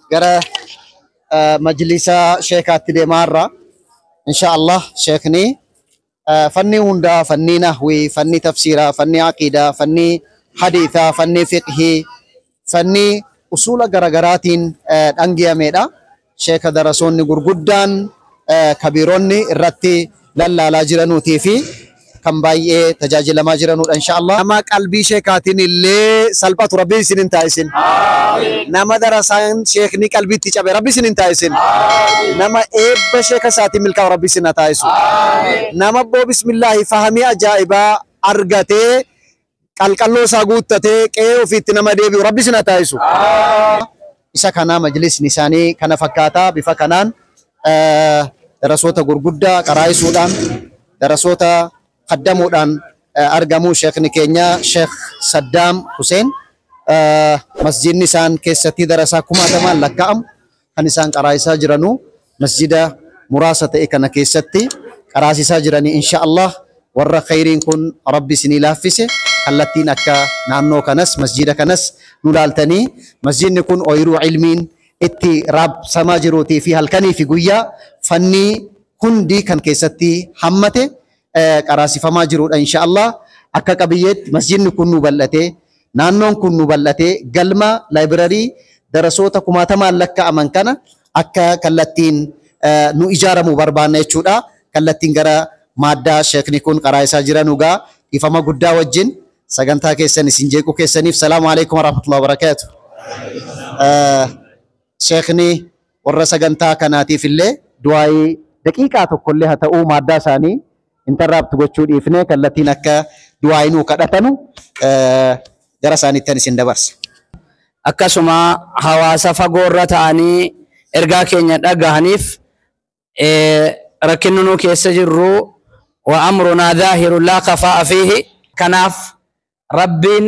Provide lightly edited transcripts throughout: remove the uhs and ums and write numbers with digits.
Gara majlisa sheekaatti deemaa irra. Insha Allah sheekni fanni hundaa, fanni nahwii, fanni tafsiiraa, fanni aqiidaa, fanni hadiisaa, fanni fiqhii, fanni usuula garagaraatiin dhangi'ameedha. Sheeka darasoonni gurguddaan kabiironni irratti lallaalaa jiranuutii fi kan baay'ee tajaajilamaa jiranudha insha Allah. Nama qalbii sheekaatiin illee salphatu Rabbi isin hin taasisin. Nama darasaan sheekni qalbiitti cabe Rabbi isin hin taasisin. Nama eebba sheeka isaatiin milkaa'u Rabbi isin haa taasisu. Nama boo bismillaahi fahamii ajaa'ibaa argatee qalqalloo isaa guuttatee qe'ee ofiitti nama deebi'u Rabbi isin haa taasisu. Isa kana majlisni isaanii kana fakkaataa bifa kanaan darasoota gurguddaa qaraa'isuudhaan darasoota qaddamuudhaan argamu sheekni keenya Sheekh Saddaam Hussein masjidni isaan keessatti darasaa kumaatamaan lakkaa'amu kan isaan qaraa'isaa jiranu masjida muraasa ta'e kana keessatti qaraasisaa jiranii insha Allah warra khayriin kun Rabbi isinii laaffise kallattiin akka naannoo kanas masjida kanas nu laaltanii masjidni kun ooyiruu ilmiin itti raabsamaa jiruutii fi halkanii fi guyyaa fanni hundi kan keessatti hammate qaraasifamaa jirudha insha Allah. Akka qabiyyeetti masjidni kun nu bal'atee naannoon kun nu bal'atee galma laayibrarii darasoota kumaatamaan lakkaa'aman kana akka kallattiin nu ijaaramu barbaanna jechuudha. Kallattiin gara maaddaa sheekni kun qaraa isaa jiran dhugaa ifama guddaa wajjin sagantaa keessan isin jeequu keessaniif salaamu alaikum warahmatullahi wabarakaatu. Sheekni warra sagantaa kanaatiif illee du'aayii daqiiqaa tokkollee haa ta'uu maaddaa isaanii interrupt gochuu dhiifnee kallattiin akka du'aayii nuu kadhatanu gara isaaniitti isin dabarsa. Akkasuma hawaasa fagoo irra ta'anii ergaa keenya dhagahaniif rakkinni nu keessa jirru wa amrunaa zaahirun laa kafaa'a fiihi. Kanaaf Rabbiin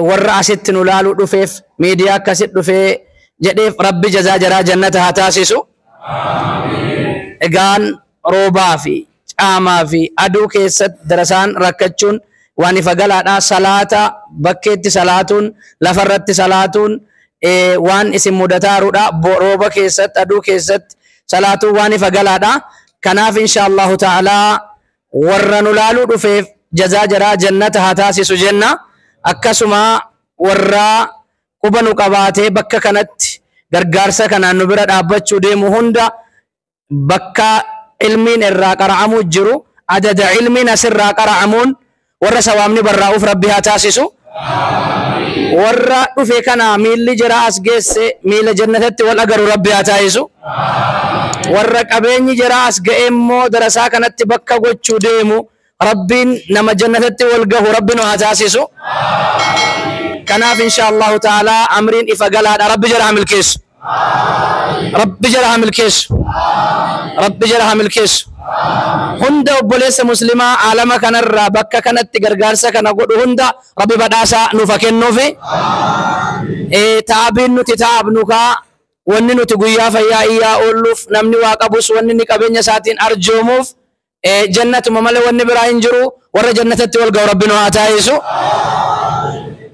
warra asitti nu laaluu dhufeef miidiyaa akkasitti dhufee jedheef Rabbi jazaa jaraa jannata haa taasisu. Egaan roobaa fi caamaa fi aduu keessatti darasaan rakkachuun waan ifa galaadha. Salaata bakkeetti salaatuun lafarratti salaatuun waan isin mudataaruudha. Rooba keessatti aduu keessatti salaatuun waan ifa galaadha. Kanaaf insha Allahu ta'alaa warra nu laaluu dhufeef jazaa jaraa jannata haa taasisu jenna. Akkasuma warra quba nu qabaatee bakka kanatti gargaarsa kanaan nu bira dhaabbachuu deemu hunda bakka ilmiin irraa qara'amuu jiru adada ilmiin asirraa qara'amuun warra sawaabni barraa'uuf Rabbi haa taasisu. Warra dhufe kana miilli jira as geesse miila jannatatti wal agaru Rabbi haa taasisu. Warra qabeenyi jira as ga'e immoo darasaa kanatti bakka gochuu deemu Rabbiin nama jannatatti wal gahu Rabbi nu haa taasisu. Kanaaf insha Allahu ta'ala amriin ifa galaadha. Rabbi jara haa milkeessu. Rabbi jara haa milkeessu. Rabbi jara haa milkeessu. Hunda obboleessa muslimaa alama kanarraa bakka kanatti gargaarsa kana godhu hunda Rabbi badhaasaa nuuf haa kennuufi. Taabiin nuti taabnu kaa wanni nuti guyyaa fayyaa iyyaa oolluuf namni waa qabus wanni inni qabeenya isaatiin arjoomuuf jannatuma malee wanni biraa hin jiru. Warra jannatatti wal ga'u Rabbi nu haa taasisu.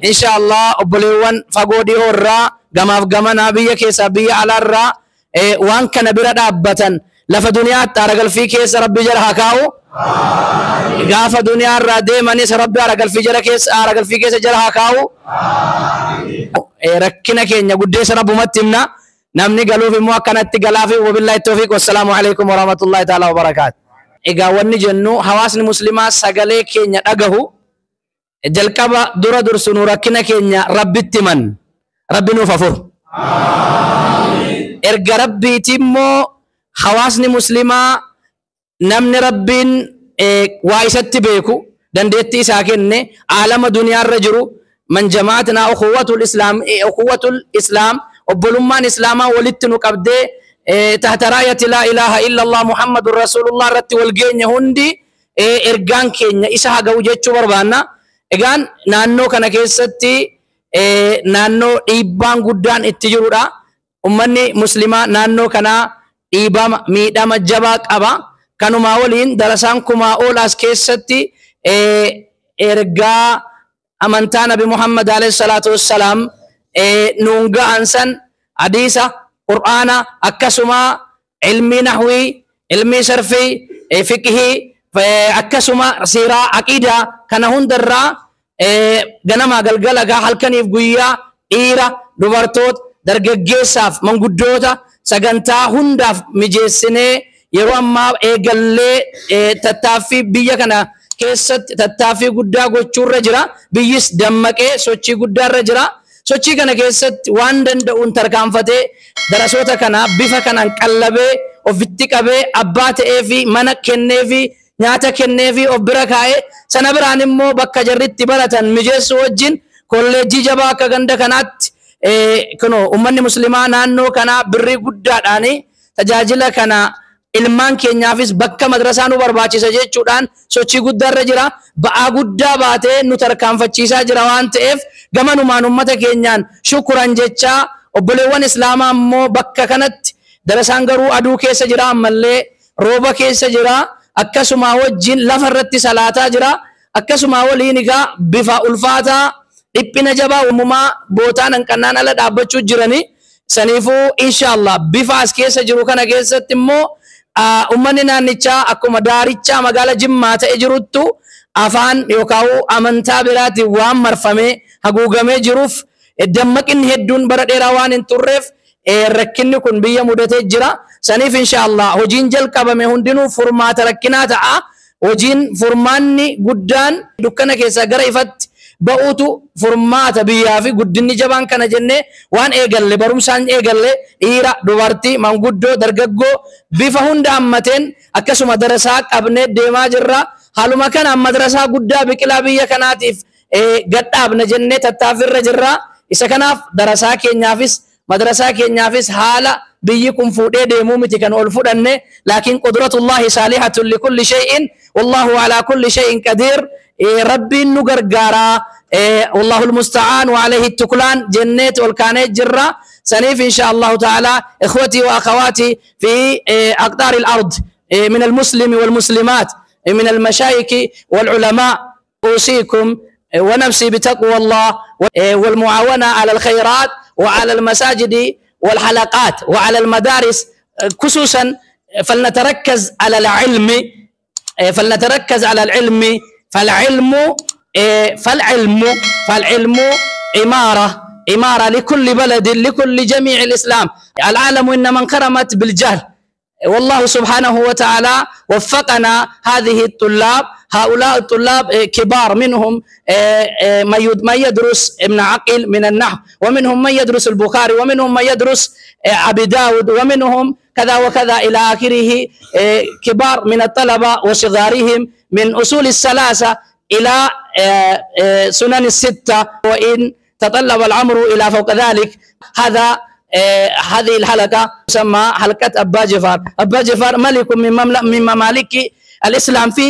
Insha Allah obboleewwan fagoo dhihoo irraa gamaaf gamanaa biyya keessaa biyya alaarraa waan kana bira dhaabbatan lafa duniyaatti aragalfii keessa Rabbi jala haa kaa'u. Gaafa duniyaa irraa deemanis Rabbi aragalfii jala keessa aragalfii keessa jala haa kaa'u. Rakkina keenya guddeessa Rabbumatti himna. Namni galuuf immoo akkanatti galaafi wabillahi tawfiiq wassalaamu alaikum warahmatullahi ta'ala wabarakaatu. Egaa wanni jennu hawaasni muslimaa sagalee keenya dhagahu jalqaba dura dursinu rakkina keenya Rabbitti himan. Rabbi nuuf afur. Erga Rabbiiti immoo hawaasni muslimaa namni Rabbiin waa isatti beeku dandeettii isaa kenne aalama duniyaarra jiru man jamaatnaa ukhuwwatul islaam ukhuwwatul islaam obbolummaan islaamaa walitti nu qabdee tahta raayati laa ilaaha illallah muhammadun rasuulullah irratti wal geenye hundi ergaan keenya isa haa ga'u jechuu barbaanna. Egaan naannoo kana keessatti naannoo dhiibbaan guddaan itti jirudha. Ummanni muslimaa naannoo kanaa dhiibama miidhama jabaa qaba. Kanumaa waliin darasaan kumaa ol as keessatti ergaa amantaa Nabi Muhammad alayhi salaatu wassalaam Nuun ga'an san hadiisa, qur'aana, akkasuma ilmii nahwii, ilmii sarfii, fiqhii, akkasuma siiraa, aqiidaa kana hundarraa ganamaa galgala gaa halkaniif guyyaa dhiira, dubartoota, dargaggeessaaf manguddoota sagantaa hundaaf mijeessinee yeroo ammaa eegallee tattaaffii biyya kana keessatti tattaaffii guddaa gochuurra jira. Biyyis dammaqee sochii guddaarra jira. Sochii kana keessatti waan danda'uun tarkaanfatee darasoota kana bifa kanaan qallabee ofitti qabee abbaa ta'ee fi mana kennee fi nyaata kennee fi of bira kaa'ee sana biraan immoo bakka jarri itti baratan mijeessuu wajjin kolleejjii jabaa akka ganda kanaatti kunoo uummanni muslimaa naannoo kanaa birrii guddaadhaan tajaajila kana ilmaan keenyaafis bakka madrasaa nu barbaachisa jechuudhaan sochii guddaarra jira. Ba'aa guddaa baatee nu tarkaanfachiisaa jira waan ta'eef gamanumaan uummata keenyaan shukuran jechaa obboleewwan islaamaa immoo bakka kanatti darasaan garuu aduu keessa jira, ammallee rooba keessa jira, akkasuma wajjin lafa irratti salaataa jira, akkasuma waliin egaa bifa ulfaataa dhiphina jabaa uumamaa bootaan hanqannaan ala dhaabbachuu jirani. Saniifuu inshaallah bifa as keessa jiru kana keessatti immoo uummanni naannichaa akkuma daarichaa magaala Jimmaa ta'e jiruttu afaan yookaan amantaa biraatiin waan marfamee haguugamee jiruuf dammaqinni hedduun bara dheeraa waan hin turreef rakkinni kun biyya mudatee jira. Saniif inshaallah hojiin jalqabame hundinuu furmaata rakkinaa ta'a. Hojiin furmaanni guddaan dukkana keessaa gara ifatti ba'uutu furmaata biyyaa fi guddinni jabaan kana jennee waan eegalle barumsaan eegalle dhiira, dubartii, manguddoo, dargaggoo bifa hunda hammateen akkasuma darasaa qabnee deemaa jirra. Haaluma kanaan madrasaa guddaa biqilaa biyya kanaatiif gadhaabna jennee tattaaffirra jirra. Isa kanaaf darasaa keenyaafis madrasaa keenyaafis haala biyyi kun fuudhee deemuu miti kan ol fudhanne, laakiin qudratullahi saalihatun likulli shay'in wallahu ala kulli shay'in qadiir. Rabbiin nu gargaaraa, wallahu almusta'aan wa alayhi tuklaan jenneet ol kaanee jirra. Saniif insha Allahu ta'ala ikhwatii wa akhawaati fi aqdaari al-ard min al-muslimi wal-muslimaat من المشايخ والعلماء أوصيكم ونفسي بتقوى الله والمعاونة على الخيرات وعلى المساجد والحلقات وعلى المدارس، خصوصا فلنتركز على العلم، فلنتركز على العلم. فالعلم فالعلم فالعلم عمارة، عمارة لكل بلد، لكل جميع الإسلام. العالم إنما انكرمت بالجهل، والله سبحانه وتعالى وفقنا هذه الطلاب، هؤلاء الطلاب كبار، منهم من يدرس ابن عقيل من النحو، ومنهم من يدرس البخاري، ومنهم من يدرس أبي داود، ومنهم كذا وكذا إلى آخره، كبار من الطلبة وصغارهم من أصول الثلاثة إلى سنن الستة، وإن تطلب الأمر إلى فوق ذلك. هذا هذه الحلقة تسمى حلقة أبا جفار. أبا جفار ملك من ممالك الإسلام في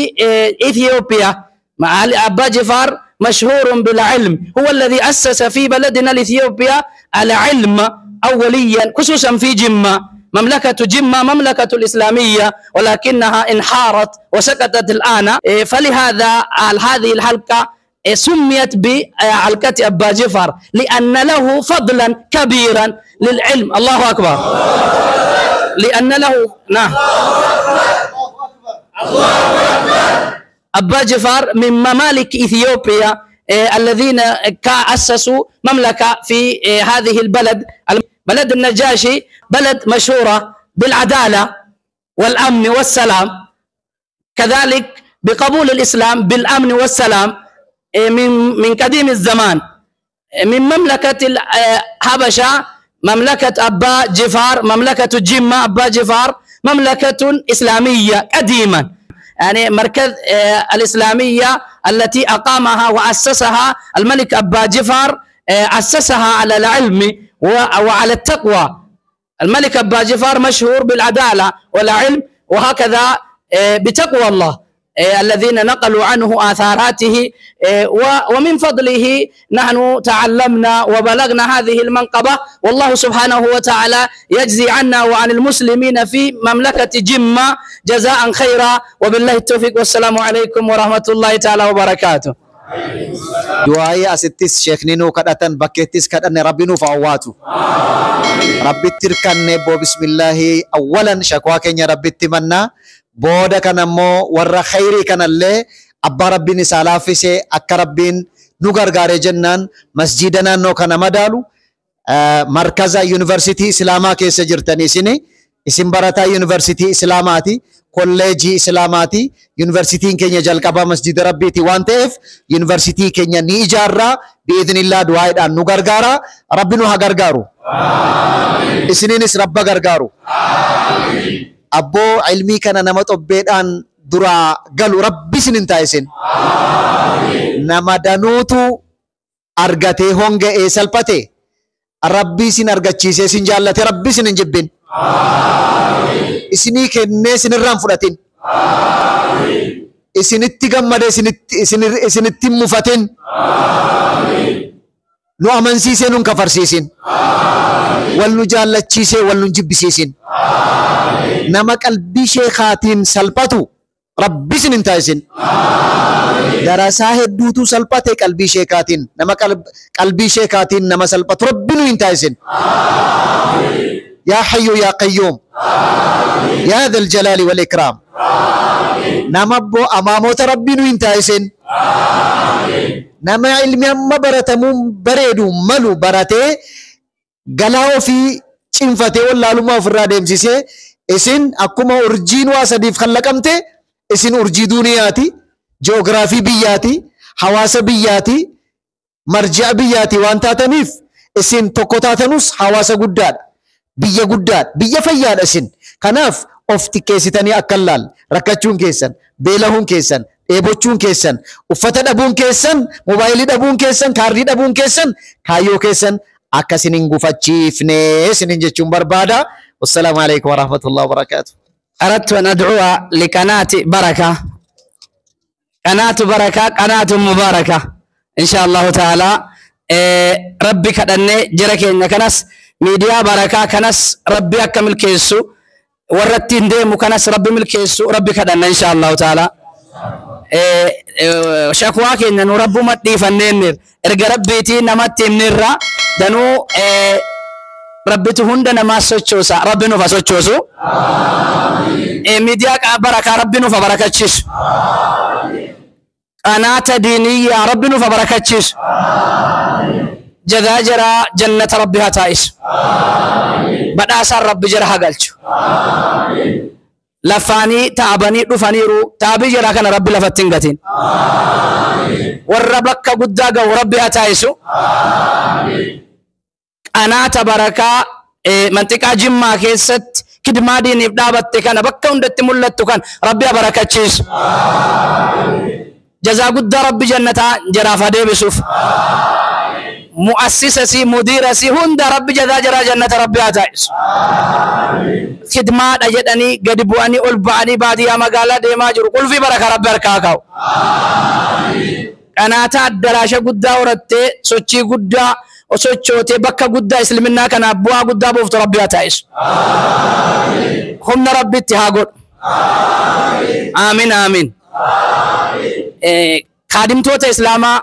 إثيوبيا. مع أبا جفار مشهور بالعلم، هو الذي أسس في بلدنا الإثيوبيا العلم أوليا، خصوصا في جمة، مملكة جمة مملكة الإسلامية، ولكنها انحارت وسقطت الآن. فلهذا هذه الحلقة سميت بحلقة أبا جفار لأن له فضلا كبيرا للعلم. الله أكبر. لأن له نعم أبا جفار من ممالك إثيوبيا الذين أسسوا مملكة في هذه البلد، بلد النجاشي، بلد مشهورة بالعدالة والأمن والسلام، كذلك بقبول الإسلام بالأمن والسلام من قديم الزمان. من مملكة الحبشة، مملكة أبا جفار، مملكة جمة أبا جفار، مملكة إسلامية قديما، يعني مركز الإسلامية التي أقامها وأسسها الملك أبا جفار، أسسها على العلم وعلى التقوى. الملك أبا جفار مشهور بالعدالة والعلم، وهكذا بتقوى الله الذين نقلوا عنه آثاراته، ومن فضله نحن تعلمنا وبلغنا هذه المنقبة، والله سبحانه وتعالى يجزي عنا وعن المسلمين في مملكة جمة جزاء خيرا. وبالله التوفيق، والسلام عليكم ورحمة الله تعالى وبركاته. Du'aa'ii asittis sheekni nuu kadhatan, bakkeettis kadhanne, Rabbi nuuf awwaatu. Rabbitti hirkanne boo, bismillaahi awwalan shakwaa keenya Rabbitti mannaa. Booda kana immoo warra khayrii kanallee abbaa Rabbiin isaa laaffisee akka Rabbiin nu gargaaree jennaan masjiida naannoo kana madaalu, markaza yuunivarsiitii Islaamaa keessa jirtanii, isin barataa yuunivarsiitii Islaamaati, kolleejii Islaamaati. Yuunivarsiitiin keenya jalqabaa masjida Rabbiiti waan ta'eef, yuunivarsiitii keenya ni ijaarraa bi'idhnillaa. Du'aa'idhaan nu gargaara. Rabbi nu haa gargaaru, isiniinis Rabba gargaaru. Abboo, ilmii kana nama xobbeedhaan duraa galu Rabbi isin hin taa'isin. Nama danuutu argatee honga'ee salphate. Rabbi isin argachiisee isin jaallate. Rabbi isin hin jibbin, isinii kennee isinirraan fudhatin, isinitti gammade, isinitti hin mufatin, nu amansiisee nun kafarsiisin, wal nu jaallachiisee wal nu jibbisiisin. Nama qalbii sheekaatiin salphatu Rabbi isin hin taasisin. Darasaa hedduutu salphate qalbii sheekaatiin. Nama qalbii sheekaatiin nama salphatu Rabbi nu hin taasisin. Yaa Hayyu yaa Qayyuum, yaa Dhal Jalaali wal Ikraam. Nama abboo amaamota Rabbi nu hin taasisin. Nama ilmi amma baratamuun bareedu malu baratee, galaa ofii cimfatee, wallaalummaa ofirraa deemsisee, isin akkuma urjiin waa sadiif kallaqamte, isin urjii duuniyaati, ji'oogiraafii biyyaati, hawaasa biyyaati, marji'a biyyaati waan taataniif, isin tokko taatanus hawaasa guddaadha, biyya guddaadha, biyya fayyaadha isin. Kanaaf of xiqqeessitanii akka hin laalle, rakkachuun keessan, beelahuun keessan, dheebochuun keessan, uffata dhabuun keessan, moobaayilii dhabuun keessan, kaardii dhabuun keessan kaayyoo keessan akka isin hin gufachiifne isinin jechuun barbaada. Wassalaamu alaikum warahmatullahi wabarakaatuh. أردت أن أدعو لقناة بركة، قناة بركة، قناة مباركة إن شاء الله تعالى. ربي كدني جرك إن كنس ميديا بركة كنس ربي أكمل كيسو ورتين ديمو كنس ربي ملكيسو. ربي كدني إن شاء الله تعالى. شكواك إن ربو مدي فنين إرجع ربيتي نمتي منرا دنو ربيتو هند نما سوتشوسا. ربي نوفا سوتشوسو. miidiyaa barakaa Rabbi nuuf barakachiisu. Qanaata diiniyyaa Rabbi nuuf barakachiisu. Jadaa jara jannata Rabbi haa taa'isu. Badhaasaan Rabbi jara haa galchu. Lafaanii taabanii dhufaniiru, taabii jara kana Rabbi lafatti hin gatin. Warra bakka guddaa ga'u Rabbi haa taa'isu. Qanaata barakaa manxiqaa Jimmaa keessatti kidmaa diiniif dhaabatte kana, bakka hundatti mul'attu kan Rabbi haa barakachiisu. Jazaa guddaa Rabbi jannataa jaraaf haa deebisuuf. Mu'assisasi, mudiirasi hunda Rabbi jazaa jaraa jannata Rabbi haa taa'isu. Kidmaadha jedhanii gadi bu'anii ol ba'anii baadiyyaa magaalaa deemaa jiru. Qulfii baraka Rabbi harkaa kaa'u. Qanaata addaraasha guddaa horattee, sochii guddaa sochootee, bakka guddaa isliminnaa kanaaf bu'aa guddaa buuftu Rabbi haa taa'isu. Humna Rabbitti haa godhu. Aamin aamin. Kaadimtoota Islaamaa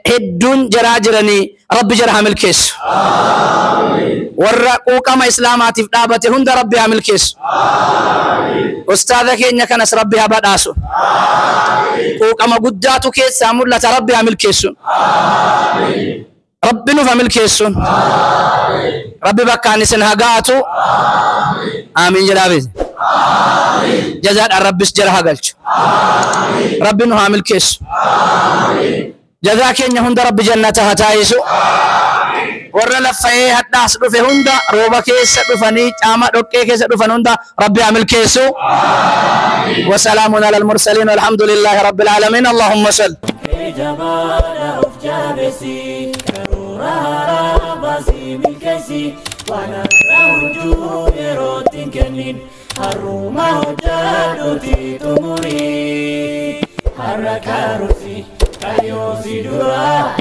hedduun jaraa jiranii Rabbi jara haa milkeessu. Warra quuqama Islaamaatiif dhaabate hunda Rabbi haa milkeessu. Ustaaza keenya kanas Rabbi haa badhaasu. Quuqama guddaatu keessaa mul'ata, Rabbi haa milkeessu. Rabbi nuuf haa milkeessuun. Rabbi bakkaan isin haa gaatu. Amiin jedhaa beezi. Jazaadhaan Rabbis jara haa galchu. Rabbi nu haa milkeessu. Jazaa keenya hunda Rabbi jannata haa taayisu. Warra laffa'ee hadhaas dhufe hunda, rooba keessa dhufanii, caama dhoqqee keessa dhufan hunda Rabbi haa milkeessu. وسلام على المرسلين والحمد لله رب العالمين. اللهم صل. Jabaadha of jabeessi, karoora haaraa baasii milkeessi, waan har'a hojii yerootti hin kennin, har'uma hojjadhuuti xumurii. Har'a karoorsi kaayyoo si dura.